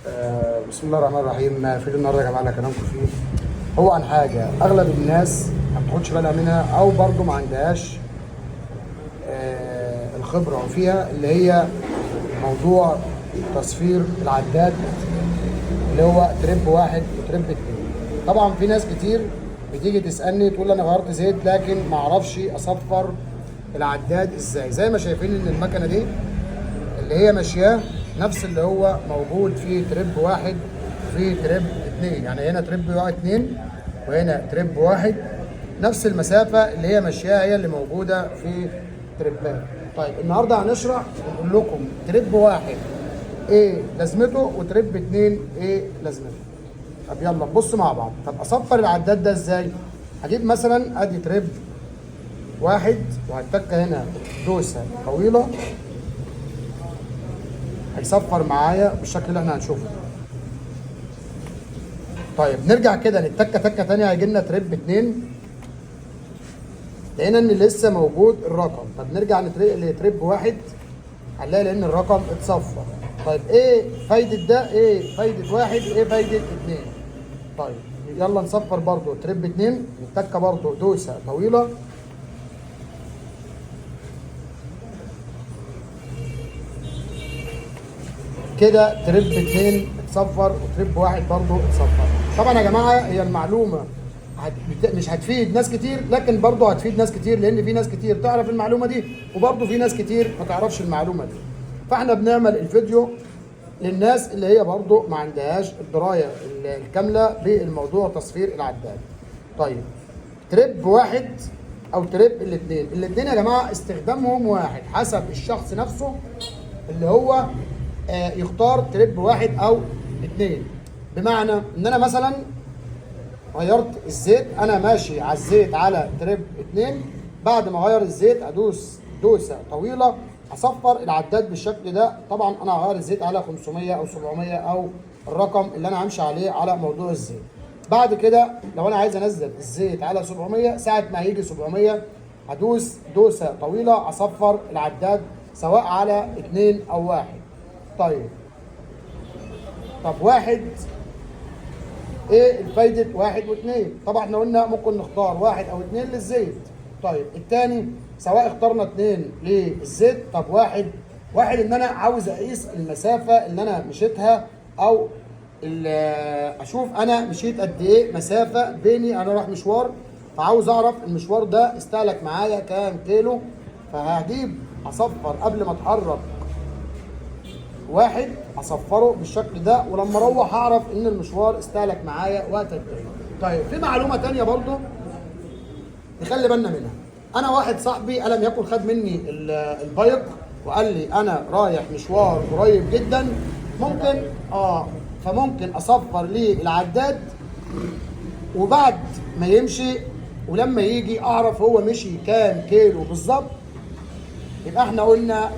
بسم الله الرحمن الرحيم. فيديو النهارده يا جماعة اللي هكلمكم فيه هو عن حاجة اغلب الناس ما بتاخدش بالها منها او برضو ما عندهاش الخبرة فيها، اللي هي موضوع تصفير العداد اللي هو trip واحد و trip اتنين. طبعا في ناس كتير بتيجي تسالني تقول انا غيرت زيت لكن ما اعرفش اصفر العداد ازاي. زي ما شايفين ان المكنه دي اللي هي ماشياه نفس اللي هو موجود في trip واحد في trip اتنين، يعني هنا trip واحد اتنين وهنا trip واحد، نفس المسافة اللي هي ماشياها هي اللي موجودة في تريبات. طيب النهاردة هنشرح ونقول لكم trip واحد ايه لازمته و trip اتنين ايه لازمته. طب يلا نبص مع بعض. طب اصفر العداد ده ازاي؟ هجيب مثلا ادي trip واحد وهتك هنا دوسة طويلة، هيصفر معايا بالشكل اللي احنا هنشوفه. طيب نرجع كده نتكه تكه تانية، هيجي لنا trip اتنين، لقينا ان لسه موجود الرقم. طب نرجع ل trip واحد، هنلاقي لان الرقم اتصفر. طيب ايه فايدة ده؟ ايه فايدة واحد؟ ايه فايدة اتنين؟ طيب يلا نصفر برضو trip اتنين، نتكه برضو دوسة طويلة. كده trip اتنين اتصفر و trip واحد برضو اتصفر. طبعا يا جماعة هي المعلومة مش هتفيد ناس كتير، لكن برضو هتفيد ناس كتير، لان في ناس كتير تعرف المعلومة دي وبرضو في ناس كتير ما تعرفش المعلومة دي. فاحنا بنعمل الفيديو للناس اللي هي برضو ما عندهاش الدراية الكاملة بالموضوع تصفير العداد. طيب trip واحد او trip الاتنين، الاتنين يا جماعة استخدامهم واحد حسب الشخص نفسه اللي هو يختار trip واحد او اتنين. بمعنى ان انا مثلا غيرت الزيت، انا ماشي على الزيت على trip اتنين، بعد ما اغير الزيت ادوس دوسة طويلة اصفر العداد بالشكل ده. طبعا انا هغير الزيت على 500 او 700 او الرقم اللي انا همشي عليه على موضوع الزيت. بعد كده لو انا عايز انزل الزيت على 700، ساعة ما هيجي 700 هدوس دوسة طويلة اصفر العداد سواء على اتنين او واحد. طيب طب واحد ايه الفايدة واحد واثنين؟ طبعا احنا قلنا ممكن نختار واحد او اتنين للزيت. طيب التاني سواء اخترنا اتنين للزيت، طب واحد، واحد ان انا عاوز اقيس المسافة اللي انا مشيتها او اشوف انا مشيت قد ايه مسافة بيني، انا رايح مشوار فعاوز اعرف المشوار ده استهلك معايا كام كيلو، فهجيب اصفر قبل ما اتحرك واحد اصفره بالشكل ده، ولما اروح اعرف ان المشوار استهلك معايا وقت قد ايه. طيب في معلومة تانية برضو نخلي بالنا منها. انا واحد صاحبي الم يكن خد مني البايك وقال لي انا رايح مشوار قريب جدا، فممكن اصفر ليه العداد وبعد ما يمشي ولما يجي اعرف هو مشي كام كيلو بالظبط. يبقى احنا قلنا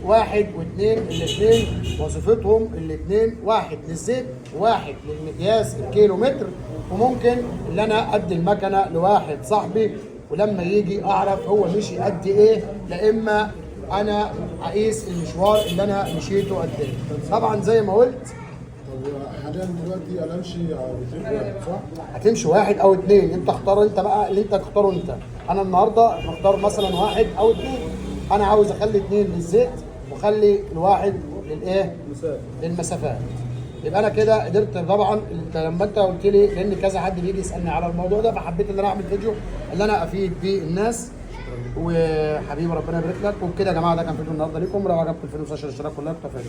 واحد واثنين، الاثنين وظيفتهم الاثنين، واحد للزيت واحد للمقياس الكيلومتر، وممكن اللي انا ادي المكنه لواحد صاحبي ولما يجي اعرف هو مشي قد ايه، لا اما انا اقيس المشوار اللي انا مشيته قد ايه. طبعا زي ما قلت. طب حاليا دلوقتي انا امشي على trip واحد صح؟ هتمشي واحد او اتنين، انت اختار انت بقى اللي انت تختاره انت. انا النهارده مختار مثلا واحد او اتنين، انا عاوز اخلي اتنين للزيت واخلي الواحد للايه؟ مسافة. للمسافات. يبقى انا كده قدرت. طبعا انت لما انت قلت لي، لان كذا حد بيجي يسالني على الموضوع ده، فحبيت ان انا اعمل فيديو اللي انا افيد بيه الناس. وحبيبي ربنا يبارك لك. وبكده يا جماعة ده كان فيديو النهارده ليكم. لو عجبكم الفيديو ما تنساش الاشتراك وال like والتفاعل.